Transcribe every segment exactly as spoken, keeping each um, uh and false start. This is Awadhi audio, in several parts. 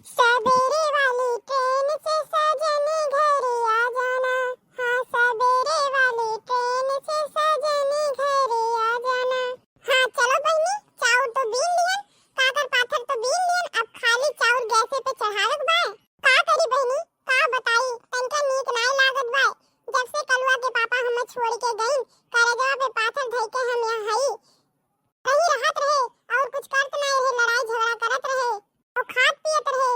सवेरे वाली ट्रेन से सजनी घरे आ जाना, हाँ, सवेरे वाली ट्रेन से सजनी घरे आ जाना। हाँ, चलो बहिनी, चाउर तो बीन लिहन, काकर पाथर तो बीन लिहन, अब खाली चाउर गैसे पे चढ़ावे के बाय। का करी बहिनी, का बताई, तनका नीक नाय लागत बाय। जब से कलुआ के पापा हमें छोड़ के गईन, करजवा पे पाथर धई के हम यहाँ हई। कहीं रहत रहे और कुछ करत नाय रहे, लड़ाई झगड़ा करत रहे और खात पियत रहे।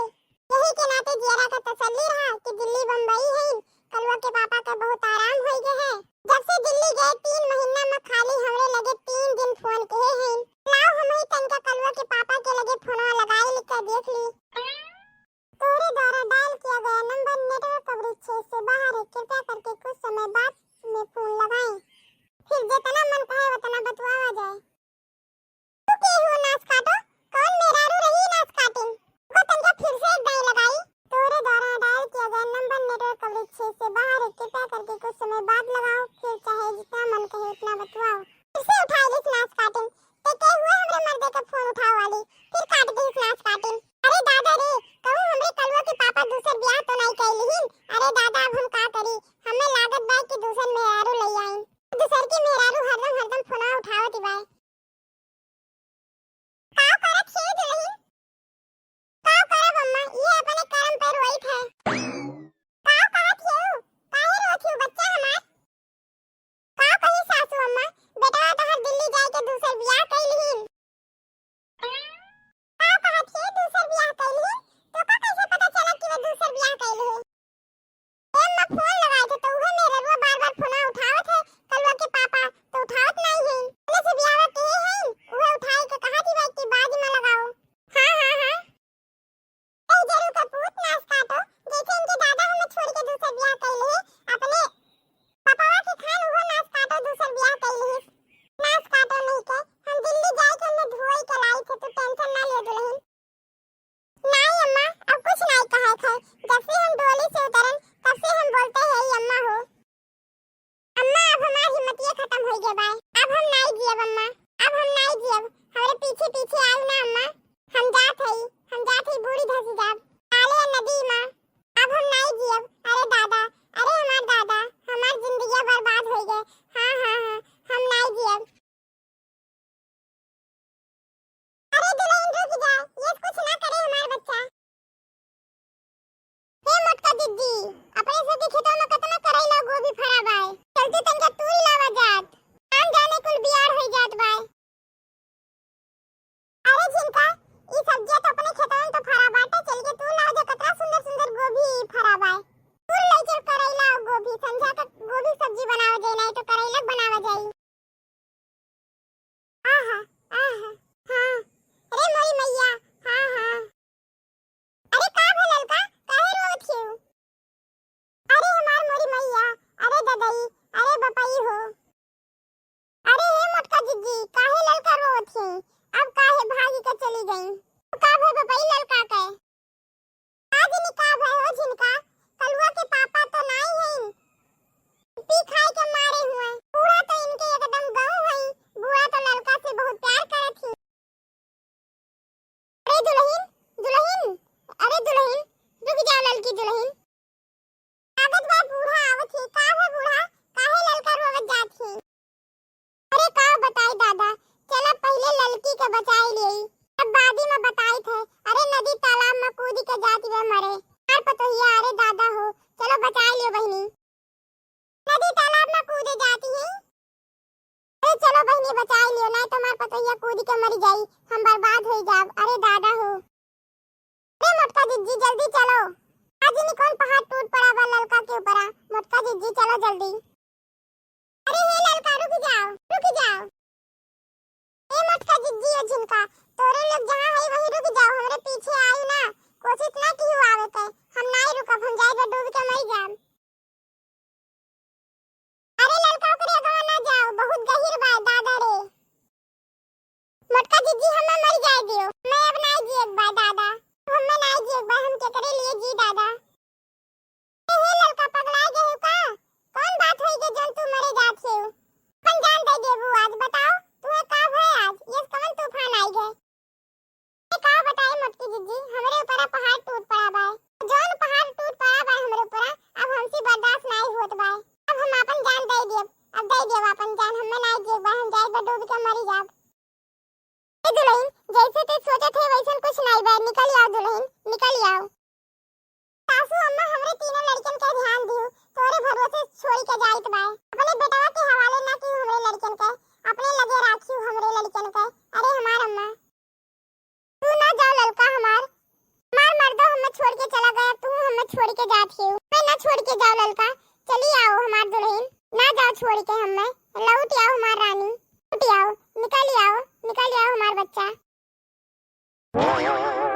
यही के नाते जियरा का तसल्ली रहा कि दिल्ली बम्बई है, कलुआ के पापा का बहुत आराम होई गए है। जब से दिल्ली गए तीन महीना में खाली हमरे लगे तीन दिन फोन किए हैं। लाओ हम ही तनका कलुआ के पापा के लगे फोनवा लगाई लिख के देख ली। तोरे द्वारा डायल किया गया नंबर नेटवर्क कवरेज क्षेत्र से बाहर है, कृपया करके कुछ समय बाद में फोन लगाएं। फिर जितना मन कहे उतना बतवावा जाए। तू के हो नास काटो? कौन मेहरारू रही नास काटिन? को तनका फिर से एक दाई लगाई। तोरे द्वारा डायल किया गया नंबर नेटवर्क कवरेज क्षेत्र से बाहर है, कृपया करके कुछ समय बाद लगाओ, फिर चाहे जितना मन कहे उतना बतवाओ। फिर से उठाई लिस नास काटिन, ते के हुए हमरे मर्दे के फोन उठावे वाली, फिर काट दिस नास काटिन। अरे दादा रे, कहूँ हमरे कलुआ के पापा दूसर ब्याह तो नहीं कैलिहिन? अरे दादा, अब हम का करी, हमें लागत बा कि दूसर मेहरारू ले आइन। दूसर की मेहरारू हरदम हरदम फोनवा उठावत बाय। का करत हे दुलहिन? का करब अम्मा, ये अपने करम पे रोइत है। का कहत हेउ? काहे रोत हेउ बच्चा हमार? का कही सासू अम्मा, बेटवा तोहर दिल्ली जाए के दूसर बियाह कइलिहिन। का कहत हे दूसर बियाह कइलिहिन? तोका कैसे पता चला कि वे दूसर बियाह कइलिहिन? ए अम्मा, फोन लगाए थे तो उहे मेहररुआ बार-बार फोनवा उठावत है, कलुआ के पापा तो उठावत नाई है। पहले से बियाह के है, उहे उठाए के कहा थी भाई कि बाद में लगाओ। हाँ, हाँ, हाँ। ए जरू का पूत नास काटो, जैसे इनके दादा हमें छोड़ के दूसर बियाह कइले है, अपने पापावा के खान उहो नास काटो दूसर बियाह कइले है। नास काटो नहीं के, हम दिल्ली जाए के उन्हें धोई के लाई थे, तू टेंशन ना ले दुलहिन। नाई अम्मा, अब कुछ नाई कहे थे। जब से हम डोली से उतरन, तब से हम बोलते हैं अम्मा हो। अम्मा, अब हमार हिम्मतिये खत्म होई गए बाय। अब हम नाई जियब अम्मा, अब हम नाई जियब। हमरे पीछे पीछे आई ना अम्मा, हम जात हई, हम जात हई बूड़ी धसी जाब। काले नदी माँ, अब हम नाई जियब। अरे दादा, अरे हमार दादा, हमार जिंदगिया बर्बाद होई गए। हाँ, हाँ, हाँ, हम नाई जियब। अरे दुलहिन रुक जा, ये कुछ ना करे हमार बच्चा। हे मोटका जिज्जी, अपने सबके खेतवा में कितना करैला गोभी फरा बाय, चलती तनका तूरी लावा जात, काम जाने कुल बियार होई जात बाय। अरे झिनका, ई सब्जिया तो अपने खेतवा में तो फरा बाटे, चल के तू लावा जा, कितना सुंदर सुंदर गोभी फरा बाय, तू ले चल करैला और गोभी, संझा तक गोभी सब्जी बनावा जाए, नहीं तो करैला बनावा जाए। आहा, आहा, हाँ। अरे मोरी मैया, हाँ, हाँ। अरे का भे ललका, काहे रोवत हियो? अरे हमार मोरी मैया, अरे ददई, अरे बपई हो। अरे हे मोटका जिज्जी, काहे ललका रोवत ही? अब काहे भागी के चली गई? का भे बपई ललका के? आज निका भय हो झिनका, कलुआ के पापा तो नाई हईन, पी खाए के मारे हुए। बूढ़ा तो इनके एकदम गऊ हई, बूढ़ा तो ललका से बहुत प्यार करत ही। अरे दुलहिन, दुलहिन, अरे दुलहिन, रुक जा ललकी दुलहिन। लागत बा बूढ़ा आवत ही, का हो बूढ़ा, काहे ललका रोवत जात ही? अरे का बताई दादा, चला पहिले ललकी के बचाई लेई, तब बादी में बताई थे। अरे नदी तालाब में कूदी के जाती बे मरे। हमार पतोहिया, अरे दादा हो, चलो बचाई लियो बहिनी। नदी तालाब में कूदे जाती है। अरे चलो बहिनी बचाई लियो, नहीं तो हमार पतोहिया कूदी के मरी जाई, हम बर्बाद होई जाब। अरे दादा हो। अरे मोटका जिज्जी जल्दी चलो, आज इन्हीं कौन पहाड़ टूट पड़ा बा ललका के ऊपरा। मोटका जिज्जी चलो जल्दी। अरे हे ललका रुक जाओ, रुक जाओ। ए मोटका जिज्जी और झिनका, तोरे लोग जहाँ है वहीं रुक जाओ, हमरे पीछे आयु ना, कोशिश ना किहु आवे के, हम नाई रुकब, हम जाए डूब के मर जाब। अरे ललका ओकरे अगवा ना जाओ, बहुत गहिर बा दादा रे। मोटका जिज्जी हमें मर जाए दियो, मैं अब नाई जियब बा दादा, हमें नाई जियब बा, हम केकरे लिए जी दादा। ए हे ललका पगला गए हो का? कौन बात होई के जौन तू मरे जात हो? अपन जान दे देबू आज, बताओ तुम्हें का भय आज, ये कौन तूफान आई गए? ए, का बताई मोटकी जिज्जी, हम निकल आओ दुल्हन, निकल आओ। सासू अम्मा, हमरे तीनों लड़कन के ध्यान दियो, तोरे भरोसे छोड़ी के जाइत बाय। अपने बेटवा के हवाले ना कियो हमरे लड़कन के, अपने लगे राखियो हमरे लड़कन के। अरे हमार अम्मा, तू ना जाओ ललका हमार, हमार मर्दो हमें छोड़ के चला गया, तू हमें छोड़ के जात हियो। मैं ना छोड़ के जाओ ललका, चली आओ हमार दुल्हन, ना जाओ छोड़ के हमें, लौट आओ हमार रानी, लौट आओ, निकल आओ, निकल आओ हमार बच्चा।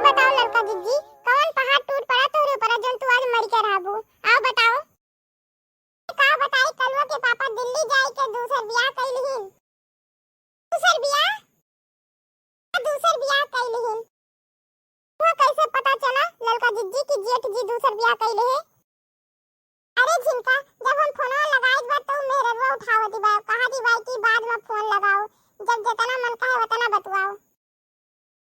बताओ ललका जिज्जी, कौन पहाड़ टूट पड़ा तोहरे ऊपर जौन तू आज मर के रहबू? आओ बताओ। का बताई, कलुआ के पापा दिल्ली जाई के दूसर बियाह कई लिहिन। दूसर बियाह? दूसर बियाह कई लिहिन। वो कैसे पता चला ललका जिज्जी कि जेठ जी दूसर बियाह कई लिहे? अरे झिनका, जब हम फोनवा लगाइत बा तो मेहररुआ उठावत बा, कहत बा कि बाद में फोन लगाओ, जब जितना मन कहे उतना बतुआओ।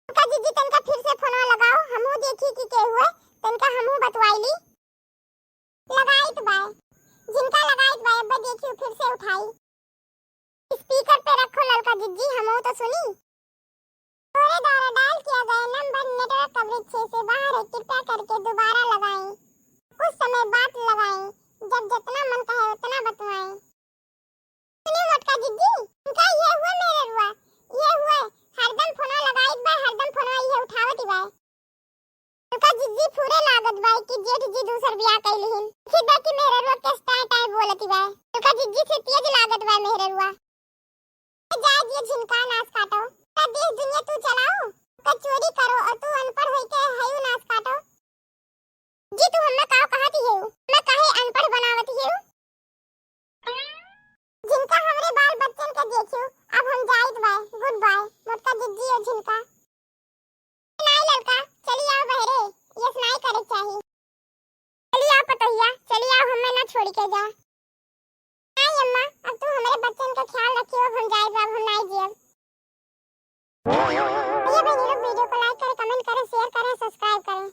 ललका जिज्जी तनका फिर से फोनवा लगाओ, हमहू देखी कि के हुए, तनका हमहू बतुआई ली। लगाइत बाय, झिनका लगाइत बाय, अब देखियो फिर से उठाई। स्पीकर पे रखो ललका जिज्जी, हमहू तो सुनी। तोरे द्वारा डायल किया गया नंबर नेटवर्क कवरेज क्षेत्र से बाहर है, कृपया करके दोबारा लगाएं। कुछ समय बाद लगाएं, जब जितना मन कहे उतना बतुआएं। सुनियो मोटका जिज्जी, इनका ये हुए मेहररुआ, ये हुए, हरदम फोनवा लगाइत बा, हरदम फोनवा ये उठावत बा। ललका जिज्जी फुरे लागत बा कि जेठ जी दूसर बियाह कई लिहिन। सीधा कि मेहररुआ के टाय टाय बोलत बा। ललका जिज्जी से तेज लागत बा मेहररुआ। जा जे झिनका नास काटो, का देश दुनिया तू चलाओ, का चोरी करो और तू अनपढ़ होई के हयू नास काटो। जी तू हमें का कहत हियू? हमें काहे अनपढ़ बनावत हियू? झिनका हमरे बाल बच्चन के देखियो, अब हम जाइत बाय, गुड बाय, मोटका जिज्जी और झिनका। नाई ललका, चली आओ बहरे, ये नाई करे चाही। चली आओ पतोहिया, चली आओ, हमें ना छोड़ के जा। नाई अम्मा, अब तू हमरे बच्चन के ख्याल रखियो, अब हम जाइत बा, अब हम नाई जियब। भैया बहनी लोग वीडियो को like करें, कमेंट करें, शेयर करें, सब्सक्राइब करें।